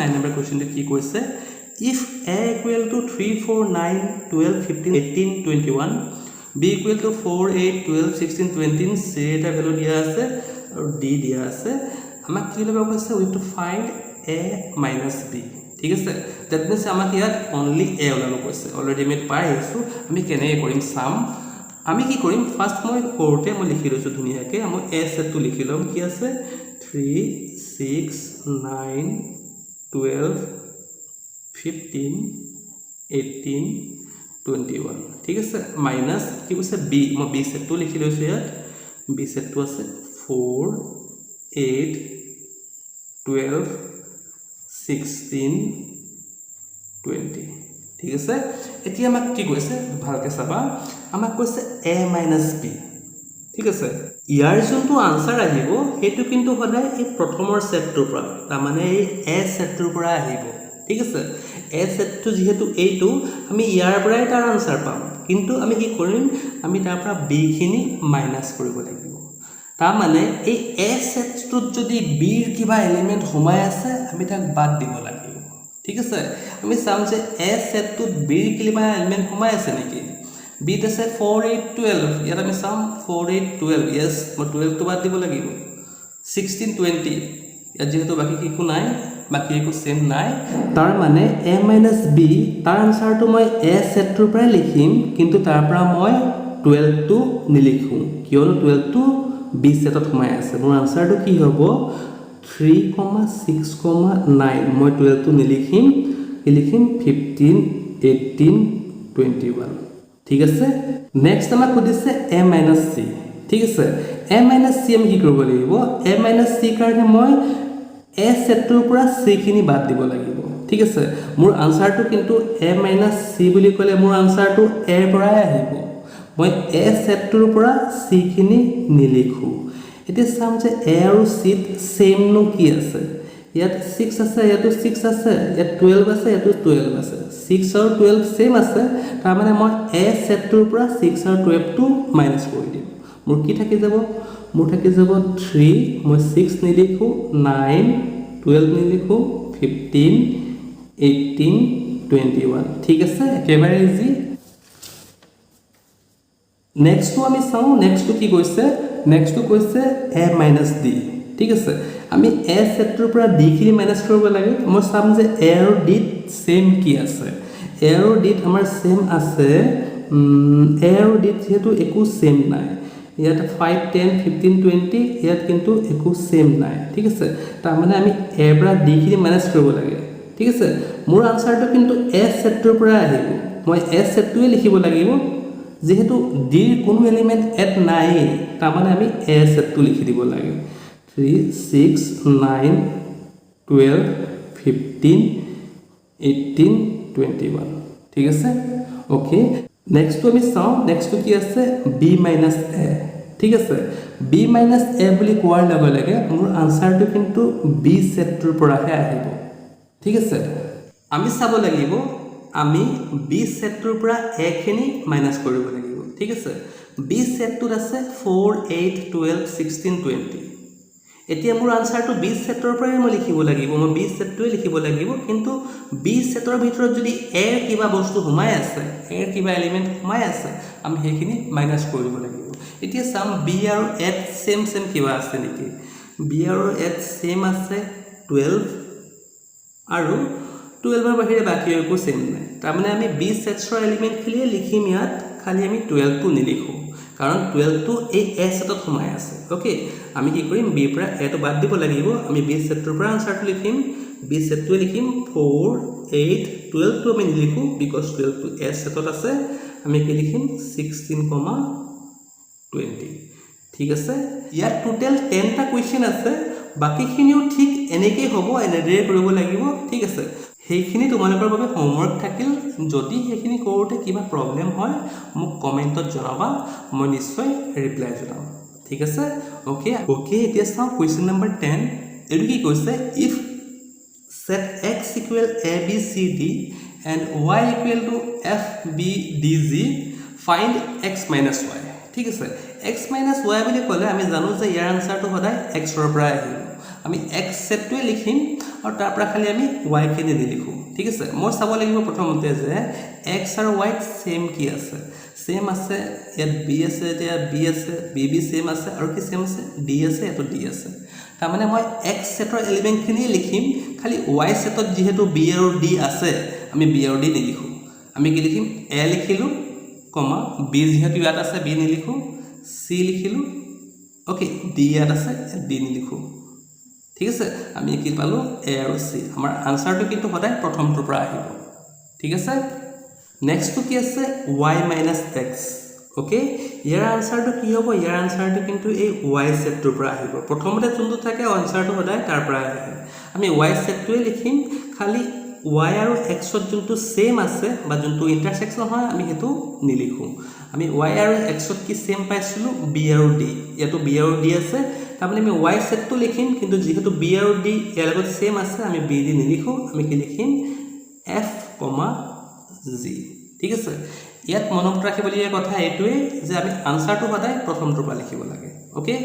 Nine number কুৱেশ্যনটো কি কৈছে? If A equal to 3, 4, 9, 12, 15, 18, 21, B equal to 4, 8, 12, 16, 20, C এটা value দিয়া আছে আৰু ডি দিয়া আছে। আমাক কি ল'ব কৈছে? We to find A minus B. ঠিক আছে, that means আমাক ইয়াত অনলি এ ওলাব কৈছে। অলৰেডি আমি পাই আহিছোঁ। আমি কেনেকৈ কৰিম চাম। আমি কি কৰিম? ফাৰ্ষ্ট মই কৰোঁতে মই লিখি লৈছোঁ ধুনীয়াকৈ। মই এ ছেটটো লিখি ল'ম। কি আছে? 3, 6, 9, 12, 15, 18, 21। ঠিক আছে, মাইনাছ কি কৈছে? বি। মই বি ছেটটো লিখি লৈছোঁ ইয়াত। বি ছেটটো আছে 4, 8, 12, 16, 20। ঠিক আছে, এতিয়া আমাক কি কৈছে ভালকৈ চাবা। আমাক কৈছে এ মাইনাছ বি। ঠিক আছে, ইয়াৰ যোনটো আনচাৰ আহিব, সেইটো কিন্তু সদায় এই প্ৰথমৰ ছেটটোৰ পৰা, তাৰমানে এই এ ছেটটোৰ পৰা আহিব। ঠিক আছে, এ ছেটটো যিহেতু এইটো, আমি ইয়াৰ পৰাই তাৰ আনচাৰ পাম। কিন্তু আমি কি কৰিম? আমি তাৰ পৰা বিখিনি মাইনাছ কৰিব লাগিব। তাৰমানে এই এ ছেটটোত যদি বিৰ কিবা এলিমেণ্ট সোমাই আছে, আমি তাক বাদ দিব লাগিব। ঠিক আছে, আমি চাম যে এ ছেটটোত বিৰ কিবা এলিমেণ্ট সোমাই আছে নেকি। বিত আছে ফ'ৰ, এইট, 12। ইয়াত আমি চাম ফ'ৰ, এইট, 12। য়েছ, মই 12টো বাদ দিব লাগিব। 16, 20। ইয়াত যিহেতু বাকী একো নাই, বাকী একো ছেম নাই, তাৰ মানে এ মাইনাছ বি, তাৰ আনচাৰটো মই এ ছেটটোৰ পৰাই লিখিম, কিন্তু তাৰ পৰা মই 12টো নিলিখোঁ। কিয়নো 12টো বি ছেটত সোমাই আছে। মোৰ আনচাৰটো কি হ'ব? 3 কমা 6 কমা 9। মই 12টো নিলিখিম। কি লিখিম? 15, 18, 21। ঠিক আছে, নেক্সট আমাক সুধিছে এ মাইনাছ চি। ঠিক আছে, এ মাইনাছ চি আমি কি কৰিব লাগিব? এ মাইনাছ চি কাৰণে মই এ ছেটটোৰ পৰা চিখিনি বাদ দিব লাগিব। ঠিক আছে, মোৰ আনচাৰটো কিন্তু এ মাইনাছ চি বুলি ক'লে মোৰ আনচাৰটো এৰ পৰাই আহিব। মই এ ছেটটোৰ পৰা চিখিনি নিলিখোঁ। এতিয়া চাম যে এ আৰু চিত ছেইমনো কি আছে। ইয়াত ছিক্স আছে, ইয়াতো ছিক্স আছে। ইয়াত 12 আছে, ইয়াতো 12 আছে। ছিক্স আৰু 12 ছেইম আছে। তাৰমানে মই এ ছেটটোৰ পৰা ছিক্স আৰু 12টো মাইনাছ কৰি দিম। মোৰ কি থাকি যাব? মোৰ থাকি যাব থ্ৰী, মই ছিক্স নিলিখোঁ, নাইন, 12 নিলিখোঁ, 15, 18, 21। ঠিক আছে, একেবাৰে ইজি। নেক্সটটো আমি চাওঁ। নেক্সটটো কি কৈছে? নেক্সটটো কৈছে এ মাইনাছ ডি। ঠিক আছে, আমি এ ছেটটোৰ পৰা ডিখিনি মাইনাছ কৰিব লাগে। মই চাম যে এ আৰু ডিত ছেইম কি আছে। এ আৰু ডিত আমাৰ ছেইম আছে। এ আৰু ডিত যিহেতু একো ছেইম নাই, ইয়াত 5, 10, 15, 20, ইয়াত কিন্তু একো ছেইম নাই। ঠিক আছে, তাৰমানে আমি এৰ পৰা ডিখিনি মাইনাছ কৰিব লাগে। ঠিক আছে, মোৰ আনচাৰটো কিন্তু এ ছেটটোৰ পৰা আহিব। মই এ ছেটটোৱে লিখিব লাগিব। যিহেতু ডিৰ কোনো এলিমেণ্ট এত নায়েই, তাৰমানে আমি এ ছেটটো লিখি দিব লাগে। 3, 6, 9, 12, 15, 18, 21। ঠিক আছে, অ'কে। নেক্সটটো আমি চাওঁ। নেক্সটটো কি আছে? বি মাইনাছ এ। ঠিক আছে, বি মাইনাছ এ বুলি কোৱাৰ লগে লগে মোৰ আনচাৰটো কিন্তু বি ছেটটোৰ পৰাহে আহিব। ঠিক আছে, আমি চাব লাগিব, আমি বি ছেটটোৰ পৰা এখিনি মাইনাছ কৰিব লাগিব। ঠিক আছে, বি ছেটটোত আছে 4, 8, 12, 16, 20। এতিয়া মোৰ আনচাৰটো বি ছেটৰ পৰাই মই লিখিব লাগিব। মই বি ছেটটোৱে লিখিব লাগিব। কিন্তু বি ছেটৰ ভিতৰত যদি এৰ কিবা বস্তু সোমাই আছে, এৰ কিবা এলিমেণ্ট সোমাই আছে, আমি সেইখিনি মাইনাছ কৰিব লাগিব। এতিয়া চাম বি আৰু এত ছেম ছেম কিবা আছে নেকি। বি আৰু এত ছেম আছে 12 আৰু 12ৰ বাহিৰে বাকী একো ছেম নাই। তাৰমানে আমি বি ছেটছৰ এলিমেণ্টখিনিয়ে লিখিম ইয়াত, খালি আমি 12টো নিলিখোঁ, কাৰণ 12টো এই এ ছেটত সোমাই আছে। অ'কে, আমি কি কৰিম? বিৰ পৰা এটো বাদ দিব লাগিব। আমি বি ছেটটোৰ পৰা আনচাৰটো লিখিম। বি ছেটটোৱে লিখিম ফ'ৰ, এইট, 12টো আমি নিলিখোঁ, because 12টো এ ছেটত আছে। আমি কি লিখিম? 16 কমা 20। ঠিক আছে, ইয়াত টোটেল 10টা কুৱেশ্যন আছে। বাকীখিনিও ঠিক এনেকেই হ'ব, এনেদৰে কৰিব লাগিব। ঠিক আছে, সেইখিনি তোমালোকৰ বাবে হোমৱৰ্ক থাকিল। যদি সেইখিনি কৰোঁতে কিবা প্ৰব্লেম হয়, মোক কমেণ্টত জনাবা, মই নিশ্চয় ৰিপ্লাই জনাম। ঠিক আছে, অ'কে। এতিয়া চাওঁ কুৱেশ্যন নম্বৰ 10। এইটো কি কৈছে? If set x equal a, b, c, d and y equal to f, b, d, g, find x minus y. ঠিক আছে, x minus y বুলি ক'লে আমি জানো যে ইয়াৰ আনচাৰটো সদায় xৰ পৰা আহিব। আমি এক্স ছেটটোৱে লিখিম আৰু তাৰ পৰা খালি আমি ৱাইখিনি নিলিখোঁ। ঠিক আছে, মই চাব লাগিব প্ৰথমতে যে এক্স আৰু ৱাইত ছেইম কি আছে। ছেইম আছে ইয়াত বি আছে, এতিয়া বি আছে, বি বি ছেইম আছে, আৰু কি ছেইম আছে? ডি আছে, ইয়াতো ডি আছে। তাৰমানে মই এক্স ছেটৰ এলিমেণ্টখিনিয়ে লিখিম, খালি ৱাই ছেটত যিহেতু বি আৰু ডি আছে, আমি বি আৰু ডি নিলিখোঁ। আমি কি লিখিম? এ লিখিলোঁ, কমা, বি যিহেতু ইয়াত আছে বি নিলিখোঁ, চি লিখিলোঁ, অ'কে, ডি ইয়াত আছে, ডি নিলিখোঁ। ঠিক আছে, আমি কি পালোঁ? এ আৰু চি। আমাৰ আনচাৰটো কিন্তু সদায় প্ৰথমটোৰ পৰা আহিব। ঠিক আছে, নেক্সটটো কি আছে? Y minus x. অ'কে, ইয়াৰ আনচাৰটো কি হ'ব? ইয়াৰ আনচাৰটো কিন্তু এই ৱাই ছেটটোৰ পৰা আহিব। প্ৰথমতে যোনটো থাকে আনচাৰটো সদায় তাৰ পৰাই আহে। আমি ৱাই ছেটটোৱে লিখিম, খালি ৱাই আৰু এক্সত যোনটো ছেইম আছে বা যোনটো ইণ্টাৰছেকশ্যন হয় আমি সেইটো নিলিখোঁ। আমি ৱাই আৰু এক্সত কি ছেইম পাইছিলোঁ? বি আৰু ডি। ইয়াতো বি আৰু ডি আছে, তাৰমানে আমি ৱাই ছেটটো লিখিম, কিন্তু যিহেতু বি আৰু ডি ইয়াৰ লগত ছেইম আছে, আমি বি ডি নিলিখোঁ। আমি কি লিখিম? এফ কমা জি। ঠিক আছে, ইয়াত মনত ৰাখিবলগীয়া কথা এইটোৱেই যে আমি আনচাৰটো সদায় প্ৰথমটোৰ পৰা লিখিব লাগে। অ'কে,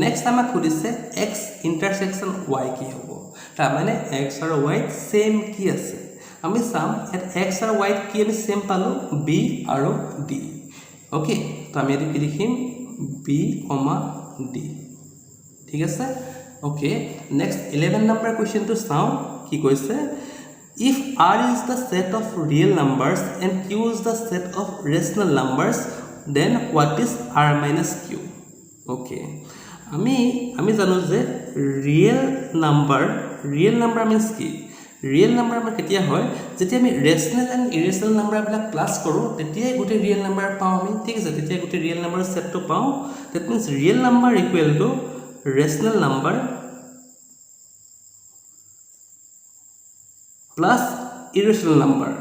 নেক্সট আমাক সুধিছে এক্স ইণ্টাৰছেকশ্যন ৱাই কি হ'ব। তাৰমানে এক্স আৰু ৱাইত ছেইম কি আছে আমি চাম। ইয়াত এক্স আৰু ৱাইত কি আমি ছেইম পালোঁ? বি আৰু ডি। অ'কে, তো আমি এইটো কি লিখিম? B comma D. ঠিক আছে, অ'কে, নেক্সট 11 নম্বৰ কুৱেশ্যনটো চাওঁ কি কৈছে। If R is the set of real numbers and Q is the set of rational numbers, then what is R minus Q? Okay, আমি জানো যে ৰিয়েল নাম্বাৰ মিনছ কি? Real number আমাৰ কেতিয়া হয়? যেতিয়া আমি ৰেচনেল এণ্ড ইৰেচনেল নাম্বাৰবিলাক প্লাছ কৰোঁ, তেতিয়াই গোটেই ৰিয়েল নাম্বাৰ পাওঁ আমি। ঠিক আছে, তেতিয়া গোটেই ৰিয়েল নাম্বাৰৰ ছেটটো পাওঁ। That means real number equal to rational number plus irrational number.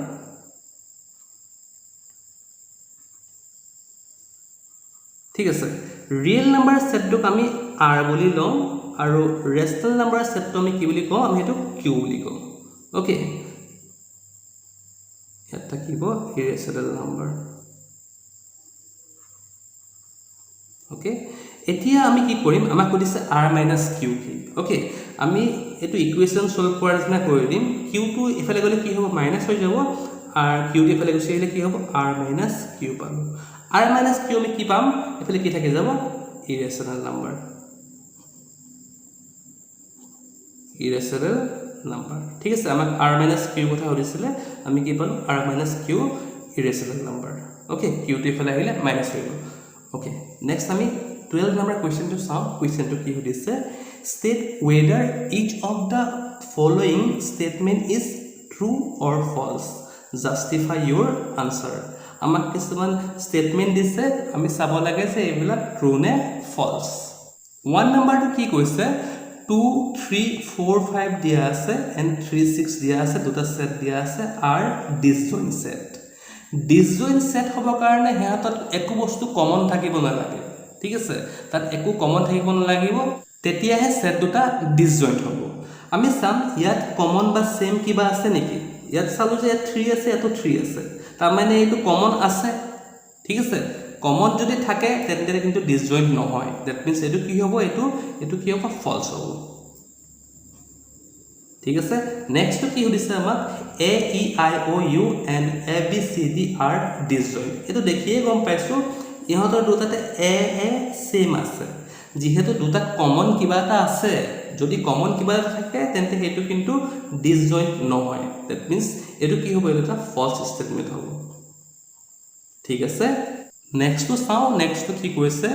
ঠিক আছে, ৰিয়েল নাম্বাৰ ছেটটোক আমি আৰ বুলি লওঁ আৰু ৰেচনেল নাম্বাৰ ছেটটো আমি কি বুলি কওঁ? আমি সেইটো কিউ বুলি কওঁ। অ'কে, ইয়াত থাকিব ইৰেচনেল নাম্বাৰ। অ'কে, এতিয়া আমি কি কৰিম? আমাক সুধিছে আৰ মাইনাছ কিউ কি। অ'কে, আমি এইটো ইকুৱেশ্যন ছল্ভ কৰাৰ নিচিনা কৰি দিম। কিউটো ইফালে গ'লে কি হ'ব? মাইনাছ হৈ যাব। আৰ কিউটো ইফালে গুচি আহিলে কি হ'ব? আৰ মাইনাছ কিউ পালোঁ। আৰ মাইনাছ কিউ আমি কি পাম? এইফালে কি থাকি যাব? ইৰেচনেল নাম্বাৰ, ইৰেচনেল নাম্বাৰ। ঠিক আছে, আমাক আৰ মাইনাছ কিউৰ কথা সুধিছিলে, আমি কি পালোঁ? R minus Q irrational number. Okay, কিউটো ইফালে আহিলে মাইনাছ হৈ গ'ল। অ'কে, নেক্সট আমি 12 নম্বৰ কুৱেশ্যনটো চাওঁ। কুৱেশ্যনটো কি সুধিছে? State whether each of the following statement is true or false, justify your answer. আমাক কিছুমান ষ্টেটমেণ্ট দিছে, আমি চাব লাগে যে এইবিলাক ট্ৰু নে ফল্ছ। 1 নম্বৰটো কি কৈছে? 2 3 4 5 দিয়া আছে এণ্ড 3 6 দিয়া আছে, দুটা ছেট দিয়া আছে, আৰ ডিছজইণ্ট ছেট। ডিছজইণ্ট ছেট হ'বৰ কাৰণে সিহঁতত একো বস্তু কমন থাকিব নালাগে। ঠিক আছে, তাত একো কমন থাকিব নালাগিব, তেতিয়াহে ছেট দুটা ডিছজইণ্ট হ'ব। আমি চাম ইয়াত কমন বা ছেইম কিবা আছে নেকি। ইয়াত চালোঁ যে ইয়াত 3 আছে, ইয়াতো 3 আছে, তাৰমানে এইটো কমন আছে। ঠিক আছে, কমন যদি থাকে তেন্তে কিন্তু ডিছজইণ্ট নহয়। That means এইটো কি হ'ব? এইটো কি হ'ব? ফল্ছ হ'ব। ঠিক আছে, নেক্সটটো কি সুধিছে আমাক? A E I O U and A B C D are disjoint. এইটো দেখিয়ে গম পাইছোঁ ইহঁতৰ দুটাতে এ এ ছেইম আছে, যিহেতু দুটাত কমন কিবা এটা আছে। যদি কমন কিবা এটা থাকে তেন্তে সেইটো কিন্তু ডিছজইণ্ট নহয়। That means এইটো কি হ'ব? এইটো এটা ফল্ছ ষ্টেটমেণ্ট হ'ব। ঠিক আছে, নেক্সটটো চাওঁ। নেক্সটটো কি কৈছে?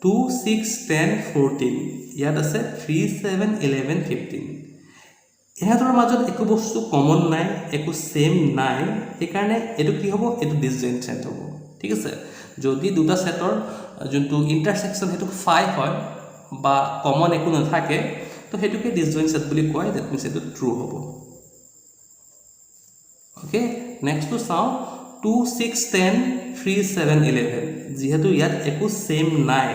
2 6 10 14, ইয়াত আছে 3 7 11 15। ইহঁতৰ মাজত একো বস্তু কমন নাই, একো ছেইম নাই, সেইকাৰণে এইটো কি হ'ব? এইটো ডিছজইণ্ট ছেট হ'ব। ঠিক আছে, যদি দুটা ছেটৰ যোনটো ইণ্টাৰছেকশ্যন সেইটো ফাই হয় বা কমন একো নাথাকে, তো সেইটোকে ডিছজইণ্ট ছেট বুলি কয়। That means এইটো ট্ৰু হ'ব। অ'কে, নেক্সটটো চাওঁ। 2 6 10 3 7 11, যিহেতু ইয়াত একো ছেইম নাই,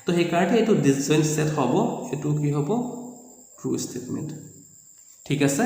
তো সেইকাৰণে এইটো ডিছজইণ্ট ছেট হ'ব। এইটো কি হ'ব? True statement. ঠিক আছে,